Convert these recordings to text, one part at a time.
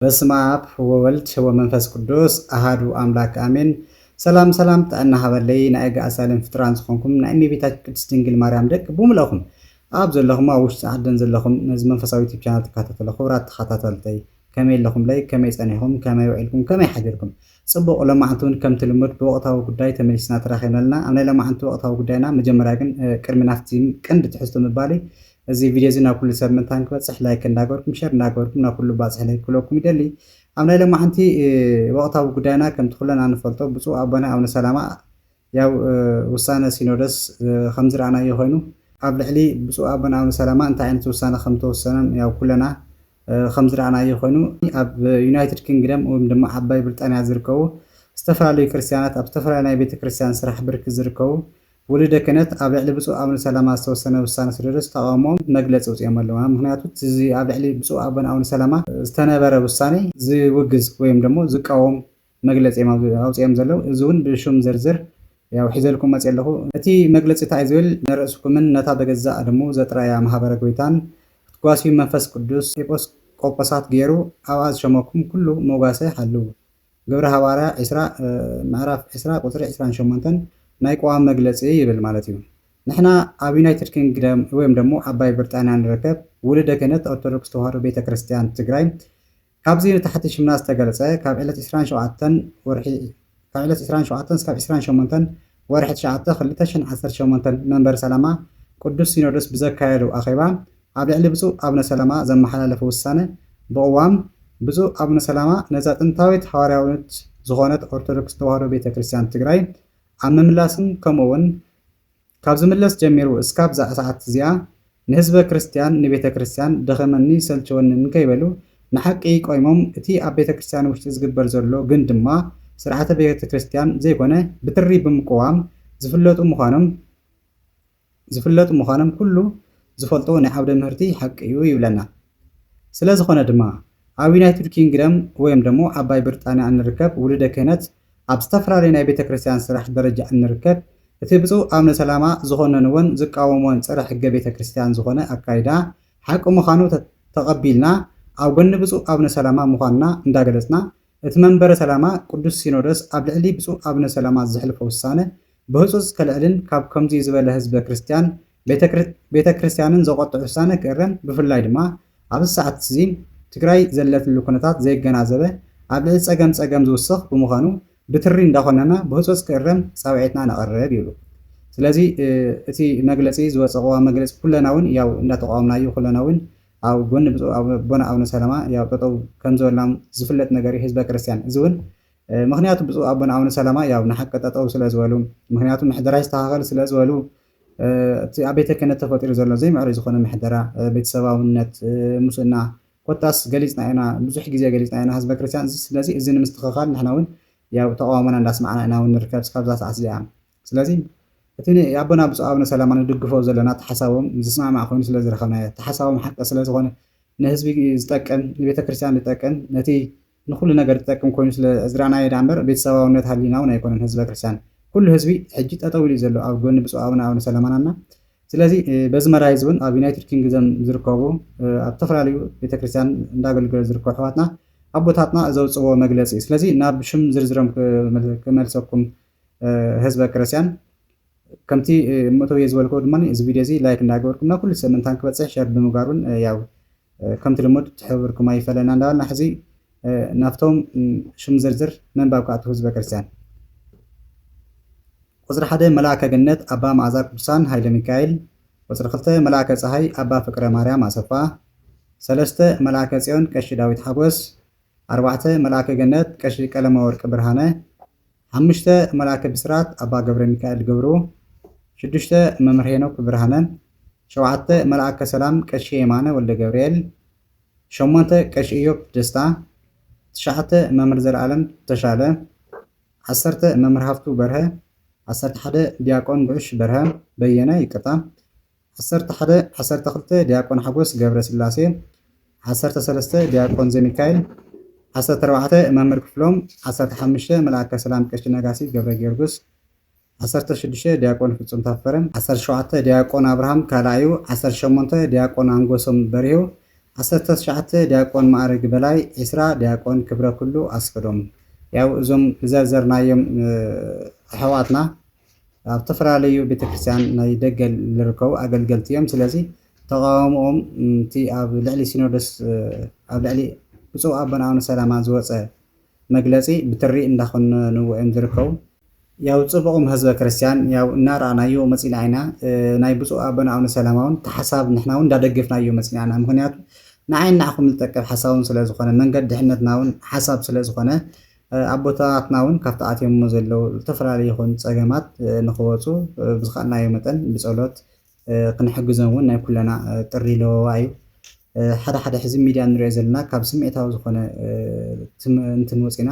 በስመ ኣብ ወወልድ ወመንፈስ ቅዱስ ኣሃዱ ኣምላክ ኣሜን። ሰላም ሰላም፣ ጥዕና ሃበለይ ናይ ኣጋ ኣሳልን ፍጥራን ዝኾንኩም ናይ እመቤታችን ቅድስት ድንግል ማርያም ደቂ ብምለኹም ኣብ ዘለኹም ኣብ ውሽጢ ዓደን ዘለኹም ነዚ መንፈሳዊ ዩቲብ ቻናል ትከታተሉ ክቡራት ተኸታተልተይ ከመይ ኣለኹምለይ? ከመይ ጸኒሕኩም? ከመይ ውዒልኩም? ከመይ ሓዲርኩም? ጽቡቕ። ሎማዓንቲ እውን ከምቲ ልሙድ ብወቕታዊ ጉዳይ ተመሊስና ተራኺብና ኣለና። ኣብ ናይ ሎማዓንቲ ወቕታዊ ጉዳይና መጀመርያ ግን ቅድሚ ናብቲ ቀንዲ ትሕዝቶ ምባለይ እዚ ቪድዮ እዚ ናብ ኩሉ ሰብ ምእንታን ክበጽሕ ላይክ እንዳገበርኩም ሸር እንዳገበርኩም ናብ ኩሉ ባጽሕ ላይክ ክብለኩም ይደሊ። ኣብ ናይ ሎማዓንቲ ወቕታዊ ጉዳይና ከምቲ ኩለና ንፈልጦ ብፁዕ ኣቦና ኣቡነ ሰላማ ያው ውሳነ ሲኖዶስ ከም ዝረኣናዮ ኮይኑ ኣብ ልዕሊ ብፁዕ ኣቦና ኣቡነ ሰላማ እንታይ ዓይነት ውሳነ ከም ተወሰነን ያው ኩለና ከም ዝረኣናዮ ኮይኑ ኣብ ዩናይትድ ኪንግደም ወይም ድማ ዓባይ ብሪጣንያ ዝርከቡ ዝተፈላለዩ ክርስትያናት ኣብ ዝተፈላለዩ ናይ ቤተ ክርስትያን ስራሕ ብርኪ ዝርከቡ ውሉደ ክህነት ኣብ ልዕሊ ብፁዕ ኣቡነ ሰላማ ዝተወሰነ ውሳነ ሲኖዶስ ተቃውሞኦም መግለፂ ኣውፂኦም ኣለዉ። ምክንያቱ እዚ ኣብ ልዕሊ ብፁዕ ኣቦና ኣቡነ ሰላማ ዝተነበረ ውሳኔ ዝውግዝ ወይም ደሞ ዝቃወም መግለፂ እዮም ኣውፂኦም ዘለዉ። እዚ እውን ብሹም ዝርዝር ያው ሒዘልኩም መፅእ ኣለኹ። እቲ መግለፂ እንታይ ዝብል ንርእስኩምን ነታ በገዛእ ደሙ ዘጥረያ ማህበረ ጎይታን ክትጓስዩ መንፈስ ቅዱስ ኤጲስቆጶሳት ገይሩ ኣብኣ ዝሸመኩም ኩሉ መጓሰ ሓልዉ። ግብረ ሃዋርያ ዕስራ ምዕራፍ ዕስራ ቁፅሪ ዕስራን ሸሞንተን ናይ ቅዋም መግለፂ ይብል ማለት እዩ። ንሕና ኣብ ዩናይትድ ኪንግደም ወይም ደሞ ዓባይ ብሪጣንያ ንርከብ ውሉደ ክህነት ኦርቶዶክስ ተዋህዶ ቤተ ክርስቲያን ትግራይ ካብዚ ንታሕቲ ሽምና ዝተገለጸ ካብ ዕለት ዕስራን ሸውዓተን ወርሒ ካብ ዕለት ዕስራን ሸውዓተን እስካብ ዕስራን ሸሞንተን ወርሒ ትሽዓተ ክልተ ሽሕን ዓሰርተ ሸሞንተን መንበሪ ሰላማ ቅዱስ ሲኖዶስ ብዘካየዶ ኣኼባ ኣብ ልዕሊ ብፁዕ ኣቡነ ሰላማ ዘመሓላለፈ ውሳነ ብቕዋም ብፁዕ ኣቡነ ሰላማ ነዛ ጥንታዊት ሃዋርያዊት ዝኾነት ኦርቶዶክስ ተዋህዶ ቤተ ክርስቲያን ትግራይ ኣብ ምምላስን ከምኡ እውን ካብ ዝምለስ ጀሚሩ እስካብ እዛ ሰዓት እዚኣ ንህዝበ ክርስትያን ንቤተ ክርስትያን ደኸመኒ ሰልቸወኒ እንከይበሉ ንሓቂ ቆይሞም እቲ ኣብ ቤተ ክርስትያን ውሽጢ ዝግበር ዘሎ ግን ድማ ስርዓተ ቤተ ክርስትያን ዘይኮነ ብትሪ ብምቅዋም ዝፍለጡ ምዃኖም ዝፍለጡ ምዃኖም ኩሉ ዝፈልጦ ናይ ዓውደ ምህርቲ ሓቂ እዩ ይብለና። ስለ ዝኾነ ድማ ኣብ ዩናይትድ ኪንግደም ወይም ደሞ ዓባይ ብሪጣንያ እንርከብ ውሉደ ክህነት ኣብ ዝተፈላለዩ ናይ ቤተ ክርስትያን ስራሕ ደረጃ እንርከብ እቲ ብፁዕ ኣቡነ ሰላማ ዝኾነንዎን ዝቃወምዎን ጸረ ሕገ ቤተ ክርስትያን ዝኾነ ኣካይዳ ሓቂ ምዃኑ ተቐቢልና ኣብ ጎኒ ብፁዕ ኣቡነ ሰላማ ምዃንና እንዳገለጽና እቲ መንበረ ሰላማ ቅዱስ ሲኖዶስ ኣብ ልዕሊ ብፁዕ ኣቡነ ሰላማ ዘሕልፎ ውሳነ ብህጹጽ ከልዕልን ካብ ከምዚ ዝበለ ህዝበ ክርስትያን ቤተ ክርስትያንን ዘቆጥዕ ውሳነ ክእረም ብፍላይ ድማ ኣብዚ ሰዓት እዚ ትግራይ ዘለትሉ ኩነታት ዘየገናዘበ ኣብ ልዕሊ ጸገም ጸገም ዝውስኽ ብምዃኑ ብትሪ እንዳኾነና ብህጹጽ ክእረም ጻውዒትና ነቕርብ ይብሉ። ስለዚ እቲ መግለፂ ዝወፀ ቅዋም መግለፂ ኩለና እውን ያው እንዳተቃወምናዮ ኩለና እውን ኣብ ጎኒ ብፁዕ ኣቦና ኣቡነ ሰላማ ያው ጠጠው ከም ዝበልናም ዝፍለጥ ነገር እዩ ህዝበ ክርስትያን። እዚ እውን ምክንያቱ ብፁዕ ኣቦና ኣቡነ ሰላማ ያው ንሓቂ ጠጠው ስለ ዝበሉ ምክንያቱ ምሕደራ ይስተኻኸል ስለ ዝበሉ እቲ ኣብ ቤተ ክህነት ተፈጢሩ ዘሎ ዘይምዕሩይ ዝኾነ ምሕደራ ቤተሰባውነት ሙስና ኮታስ ገሊፅና ኢና ብዙሕ ግዜ ገሊፅና ኢና ህዝበ ክርስትያን ስለዚ እዚ ንምስትኽኻል ንሕና እውን ያው ተቃውሞና እንዳስማዕና ኢና እውን ንርከብ እስካብዛ ሰዓት እዚኣ ስለዚ እቲ ኣቦና ብፁዕ ኣቡነ ሰላማ ንድግፎ ዘለና ተሓሳቦም ዝስማዕማዕ ኮይኑ ስለ ዝረኸብናዮ ተሓሳቦም ሓቂ ስለ ዝኾነ ንህዝቢ ዝጠቅም ንቤተ ክርስትያን ዝጠቅም ነቲ ንኩሉ ነገር ዝጠቅም ኮይኑ ስለ ዝረኣናዮ ዳ እምበር ቤተሰባውነት ሃሊና እውን ኣይኮነን ህዝበ ክርስትያን ኩሉ ህዝቢ ሕጂ ጠጠው ኢሉ ዘሎ ኣብ ጎኒ ብፁዕ ኣቡነ ኣቡነ ሰላማናና ስለዚ በዚ መራይ እዚ እውን ኣብ ዩናይትድ ኪንግደም ዝርከቡ ኣብ ዝተፈላለዩ ቤተክርስትያን እንዳገልገሉ ዝርከቡ ኣሕዋትና ኣቦታትና ዘውፅዎ መግለፂ ስለዚ ናብ ሽም ዝርዝሮም ክመልሰኩም ህዝበ ክርስትያን ከምቲ መእተዊ ዝበልክዎ ድማ እዚ ቪድዮ እዚ ላይክ እንዳገበርኩም ናብ ኩሉ ሰብ ምእንታን ክበፅሕ ሸር ብምግባር እውን ያው ከምቲ ልሙድ ትሕብርኩም ኣይፈለና እንዳበልና ሕዚ ናብቶም ሽም ዝርዝር ምንባብ ክኣቱ ህዝበ ክርስትያን ቁፅሪ ሓደ መልኣከ ገነት ኣባ መዓዛ ቅዱሳን ሃይለ ሚካኤል፣ ቁፅሪ ክልተ መልኣከ ፀሃይ ኣባ ፍቅረ ማርያም ኣሰፋ፣ ሰለስተ መልኣከ ፅዮን ቀሺ ዳዊት ሓጎስ፣ ኣርባዕተ መልኣከ ገነት ቀሺ ቀለመወርቅ ብርሃነ፣ ሓሙሽተ መልኣከ ብስራት ኣባ ገብረ ሚካኤል ገብሩ፣ ሽዱሽተ መምህር ሄኖክ ብርሃነ፣ ሸውዓተ መልኣከ ሰላም ቀሺ የማነ ወልደ ገብርኤል፣ ሸሞንተ ቀሺ እዮብ ደስታ፣ ትሽዓተ መምህር ዘለኣለም ተሻለ፣ ዓሰርተ መምህር ሃፍቱ በርሀ፣ ዓሰርተ ሓደ ዲያቆን ጉዕሽ በርሀ በየነ ይቅርታ፣ ዓሰርተ ሓደ ዓሰርተ ክልተ ዲያቆን ሓጎስ ገብረ ስላሴ፣ ዓሰርተ ሰለስተ ዲያቆን ዘሚካኤል፣ ዓሰርተ ኣርባዕተ መምህር ክፍሎም፣ ዓሰርተ ሓሙሽተ መልኣከ ሰላም ቀሺ ነጋሲ ገብረ ጊዮርጊስ፣ ዓሰርተ ሽዱሽተ ዲያቆን ፍጹም ታፈረ፣ ዓሰርተ ሸውዓተ ዲያቆን ኣብርሃም ካልኣዩ፣ ዓሰርተ ሸሞንተ ዲያቆን ኣንጎሶም በሪሁ፣ ዓሰርተ ትሽዓተ ዲያቆን ማዕረግ በላይ፣ ዕስራ ዲያቆን ክብረ ኩሉ ኣስፈዶም። ያው እዞም ዝዘርዘርናዮም ኣሕዋትና ኣብ ዝተፈላለዩ ቤተክርስትያን ናይ ደገ ዝርከቡ ኣገልገልቲ እዮም። ስለዚ ተቃውሞኦም እቲ ኣብ ልዕሊ ሲኖዶስ ኣብ ልዕሊ ብፁዕ ኣቦና ኣቡነ ሰላማ ዝወፀ መግለፂ ብትሪ እንዳኾነንዎ እዮም ዝርከቡ። ያው ፅቡቕም ህዝበ ክርስቲያን ያው እናረኣናዮ መፂና ኢና። ናይ ብፁዕ ኣቦና ኣቡነ ሰላማ እውን ተሓሳብ ንሕና እውን እንዳደገፍናዮ መፂና ኢና። ምክንያቱ ንዓይ ንዓኹም ዝጠቅም ሓሳብ እውን ስለዝኾነ መንገድ ድሕነትና እውን ሓሳብ ስለዝኾነ ኣቦታትና እውን ካብቲ ኣትዮሞ ዘለዉ ዝተፈላለዩ ይኹን ፀገማት ንክወፁ ብዝኽኣልናዮ መጠን ብፀሎት ክንሕግዞም እውን ናይ ኩለና ጥሪ ለወዋ እዩ። ሓደ ሓደ ሕዚ ሚድያ ንሪኦ ዘለና ካብ ስምዒታዊ ዝኾነ እንትን ወፂና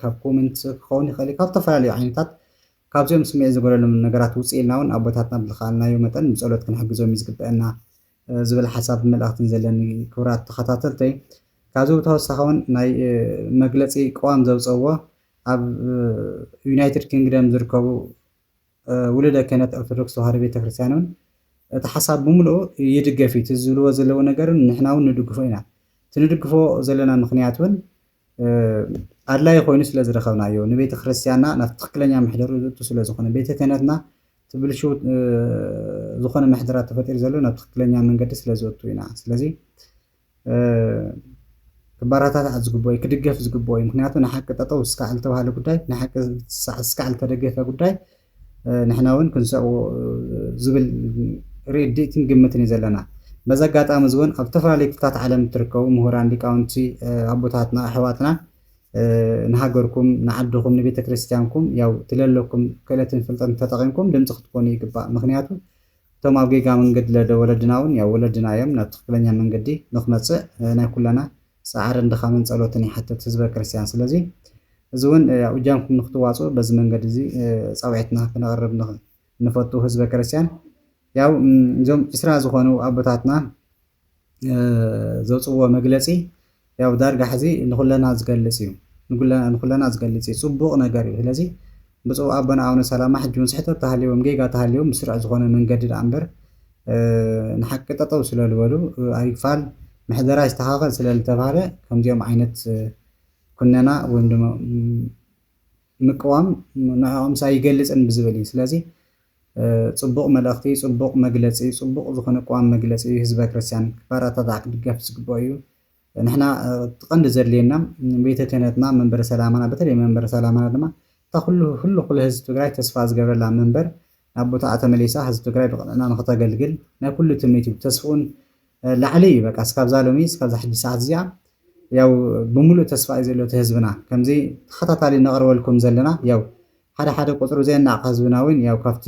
ካብ ኮመንት ክኸውን ይኽእል ካብ ዝተፈላለዩ ዓይነታት ካብዚኦም ስምዒት ዝጎደሎም ነገራት ውፅእ ኢልና እውን ኣቦታትና ብዝኸኣልናዮ መጠን ብፀሎት ክንሕግዞም እዩ ዝግበአና ዝብል ሓሳብ መልእኽትን ዘለኒ ክቡራት ተኸታተልተይ። ካብዚ ብተወሳኺ እውን ናይ መግለፂ ቅዋም ዘውፀዎ ኣብ ዩናይትድ ኪንግደም ዝርከቡ ውሉደ ክህነት ኦርቶዶክስ ተዋህዶ ቤተክርስትያን እውን እቲ ሓሳብ ብምልኡ ይድገፍ እዩ። እቲ ዝብልዎ ዘለዎ ነገር ንሕና እውን ንድግፎ ኢና። እቲ ንድግፎ ዘለና ምክንያት እውን ኣድላይ ኮይኑ ስለ ዝረኸብናዮ ንቤተ ክርስቲያንና ናብ ትክክለኛ ምሕደሩ ዝእቱ ስለ ዝኾነ ቤተ ክህነትና እቲ ብልሽው ዝኾነ ምሕደራ ተፈጢሩ ዘሎ ናብ ትክክለኛ መንገዲ ስለ ዝእቱ ኢና። ስለዚ ክበረታታዕ ዝግብኦ እዩ፣ ክድገፍ ዝግብኦ እዩ። ምክንያቱ ንሓቂ ጠጠው እስካዕ ዝተባሃለ ጉዳይ ንሓቂ እስካዕ ዝተደገፈ ጉዳይ ንሕና እውን ክንሰዕቦ ዝብል ርድኢትን ግምትን እዩ ዘለና። በዚ ኣጋጣሚ እዚ እውን ኣብ ዝተፈላለዩ ክፍልታት ዓለም እትርከቡ ምሁራን ሊቃውንቲ ኣቦታትና ኣሕዋትና ንሃገርኩም ንዓድኹም ንቤተ ክርስቲያንኩም ያው ትለለኩም ክእለትን ፍልጠትን ተጠቒምኩም ድምፂ ክትኮኑ ይግባእ። ምክንያቱ እቶም ኣብ ጌጋ መንገዲ ለደ ወለድና እውን ያው ወለድና እዮም ናብ ትክክለኛ መንገዲ ንክመፅእ ናይ ኩለና ፃዕርን ድኻምን ፀሎትን ይሓትት ህዝበ ክርስቲያን። ስለዚ እዚ እውን ያው እጃምኩም ንክትዋፅኡ በዚ መንገዲ እዚ ፃውዒትና ክነቕርብ ንፈቱ ህዝበ ክርስቲያን። ያው እዞም ዕስራ ዝኾኑ ኣቦታትና ዘውፅዎ መግለፂ ያው ዳርጋ ሕዚ ንኩለና ዝገልፅ እዩ። ንኩለና ዝገልፅ እዩ። ፅቡቕ ነገር እዩ። ስለዚ ብፁዕ ኣቦና ኣቡነ ሰላማ ሕጂ እውን ስሕተት ተሃልዮም ጌጋ ተሃልዮም ብስሩዕ ዝኾነ መንገዲ ደኣ እምበር ንሓቂ ጠጠው ስለ ዝበሉ ኣይፋል ምሕደራ ይስተኻኸል ስለ ዝተባሃለ ከምዚኦም ዓይነት ኩነና ወይም ድማ ምቅዋም ንዕኦም ኣይገልፅን ብዝብል እዩ። ስለዚ ፅቡቕ መልእኽቲ፣ ፅቡቕ መግለፂ፣ ፅቡቕ ዝኾነ ቅዋም መግለፂ ህዝበ ክርስቲያን ክበረታታዕ ክድገፍ ዝግብኦ እዩ። ንሕና እቲ ቀንዲ ዘድልየና ቤተ ክህነትና መንበረ ሰላማና በተለይ መንበረ ሰላማና ድማ እታ ኩሉ ኩሉ ኩሉ ህዝቢ ትግራይ ተስፋ ዝገብረላ መንበር ናብ ቦታኣ ተመሊሳ ህዝቢ ትግራይ ብቕንዕና ንክተገልግል ናይ ኩሉ ትምኒት እዩ። ተስፍኡን ላዕሊ እዩ። በቃ እስካብዛ ሎሚ እስካብዛ ሕጂ ሰዓት እዚኣ ያው ብምሉእ ተስፋ እዩ ዘሎ እቲ ህዝብና። ከምዚ ተኸታታሊ ነቕርበልኩም ዘለና ያው ሓደ ሓደ ቁፅሩ ዘየናቕ ህዝብና እውን ያው ካብቲ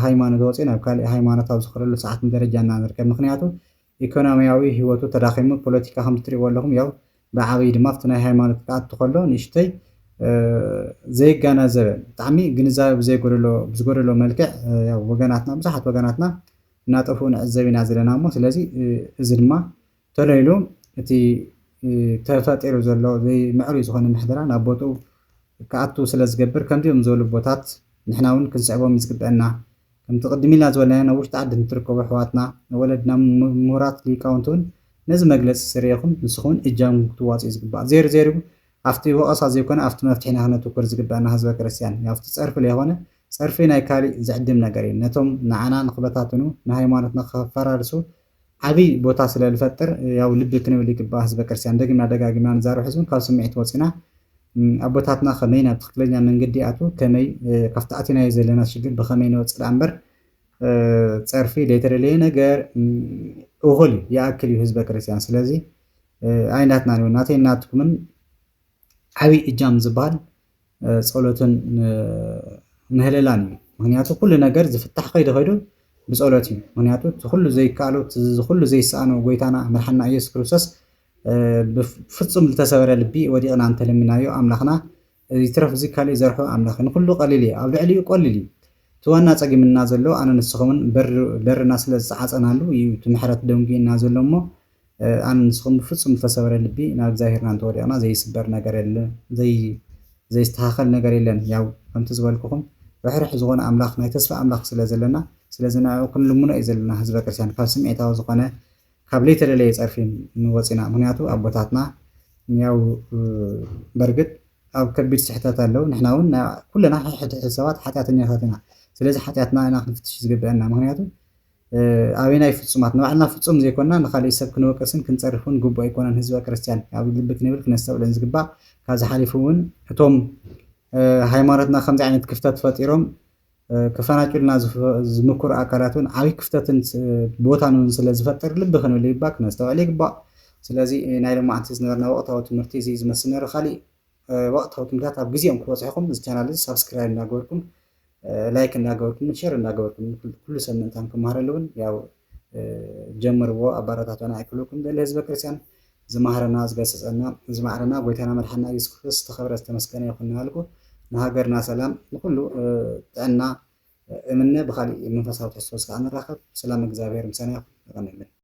ሃይማኖት ወፂኡ ናብ ካልእ ሃይማኖት ኣብ ዝኸደሉ ሰዓትን ደረጃ እና ንርከብ። ምክንያቱ ኢኮኖሚያዊ ህይወቱ ተዳኺሙ ፖለቲካ ከም ትሪእዎ ኣለኹም ያው ብዓብይ ድማ ኣብቲ ናይ ሃይማኖት ክኣቱ ከሎ ንእሽተይ ዘይጋናዘበ ብጣዕሚ ግንዛበ ብዘይጎደሎ ብዝጎደሎ መልክዕ ያው ወገናትና ብዙሓት ወገናትና እናጠፍኡ ንዕዘብ ኢና ዘለና እሞ ስለዚ እዚ ድማ ተለይሉ እቲ ተፈጢሩ ዘሎ ዘይምዕሩይ ዝኾነ ምሕደራ ናብ ቦትኡ ክኣቱ ስለ ዝገብር ከምዚኦም ዝበሉ ቦታት ንሕና እውን ክንስዕቦም እዩ ዝግበአና። ከምቲ ቅድም ኢልና ዝበልናዮ ኣብ ውሽጢ ዓዲ ንትርከቡ ኣሕዋትና ወለድና ምሁራት ሊቃውንቲ እውን ነዚ መግለፂ ስርኢኹም ንስኹም እውን እጃምኩም ክትዋፅኡ እዩ ዝግባእ። ዜሩ ዜሩ ኣብቲ ወቐሳ ዘይኮነ ኣብቲ መፍትሒ ኢና ክነትኩር ዝግበአና ህዝበ ክርስቲያን ኣብቲ ፀርፊ ዘይኮነ ፀርፊ ናይ ካሊእ ዝዕድም ነገር እዩ። ነቶም ንዓና ንክበታትኑ ንሃይማኖትና ከፈራርሱ ዓብይ ቦታ ስለ ዝፈጥር ያው ልቢ ክንብል ይግባእ ህዝበ ክርስቲያን። ደግምና ደጋጊምና ንዛረብ ሕዝብን ካብ ስምዒት ወፂና ኣቦታትና ከመይ ናብ ትክክለኛ መንገዲ ይኣትዉ ከመይ ካብቲ ኣቲናዮ ዘለና ሽግር ብከመይ ንወፅእ ደኣ እምበር ፀርፊ ዘይተደለየ ነገር እኹል እዩ ይኣክል እዩ ህዝበ ክርስቲያን። ስለዚ ኣይናትናን እዩ ናተይ ናትኩምን ዓብይ እጃም ዝበሃል ጸሎትን ምህለላን እዩ። ምክንያቱ ኩሉ ነገር ዝፍታሕ ከይዱ ከይዱ ብጸሎት እዩ። ምክንያቱ እቲ ኩሉ ዘይከኣሎ እቲ ኩሉ ዘይሰኣኖ ጎይታና መድሓና ኢየሱስ ክርስቶስ ብፍጹም ዝተሰበረ ልቢ ወዲቕና እንተለሚናዮ ኣምላኽና ይትረፍ እዚ ካልእ ዘርሑ ኣምላኽ ንኩሉ ቀሊል እዩ ኣብ ልዕሊኡ ቀሊል እዩ። እቲ ዋና ጸጊምና ዘሎ ኣነ ንስኹምን በርና ስለ ዝጸዓጸናሉ እዩ እቲ ምሕረት ደንጉዩና ዘሎ እሞ ኣነ ንስኹም ብፍጹም ዝተሰበረ ልቢ ናብ እግዚኣብሄርና እንተወዲቕና ዘይስበር ነገር የለን፣ ዘይስተኻኸል ነገር የለን። ያው ከምቲ ዝበልኩኹም ርሕርሕ ዝኾነ ኣምላኽ ናይ ተስፋ ኣምላኽ ስለ ዘለና ስለዚ ንዕኡ ክንልምኖ እዩ ዘለና ህዝበ ክርስቲያን ካብ ስምዒታዊ ዝኾነ ካብ ለይተደለየ ጸርፊ ንወፂና። ምክንያቱ ኣቦታትና ያው በርግጥ ኣብ ከቢድ ስሕተት ኣለዉ። ንሕና እውን ኩልና ሕድሕድ ሰባት ሓጢኣተኛታት ኢና። ስለዚ ሓጢኣትና ኢና ክንፍትሽ ዝግበአና። ምክንያቱ ኣበይናይ ፍጹማት ንባዕልና ፍጹም ዘይኮንና ንካሊእ ሰብ ክንወቅስን ክንጸርፍን ግቡእ ኣይኮነን። ህዝበ ክርስትያን ኣብ ልቢ ክንብል ክነስተውዕልን ዝግባእ ካብዚ ሓሊፉ እውን እቶም ሃይማኖትና ከምዚ ዓይነት ክፍተት ፈጢሮም ክፈናጭሉና ዝምክሩ ኣካላት እውን ዓብይ ክፍተትን ቦታን እውን ስለ ዝፈጥር ልቢ ክንብል ይግባእ፣ ክነስተውዕል ይግባእ። ስለዚ ናይ ሎማዓንቲ ዝነበርና ወቕታዊ ትምህርቲ እዚ ዝመስል ነይሩ። ካሊእ ወቕታዊ ትምህርታት ኣብ ግዜኦም ክበፅሑኹም እዚ ቻናል እዚ ሳብስክራይብ እናገበርኩም ላይክ እናገበርኩም ሸር እናገበርኩም ኩሉ ሰብ ምእንታን ክመሃረሉ እውን ያው ጀምርዎ ኣባራታትና ኣይክልኩም ደሊ ህዝበ ክርስቲያን ዝመሃረና ዝገሰፀና ዝማዕረና ጎይታና መድሓና ኢየሱስ ክርስቶስ ዝተኸብረ ዝተመስገነ ይኹን እናበልኩ ንሃገርና ሰላም ንኩሉ ጥዕና እምነ ብካሊእ መንፈሳዊ ትሕዝቶ እስከ ንራኸብ። ሰላም እግዚኣብሔር ምሳና ይኹን። የቐንየለይ።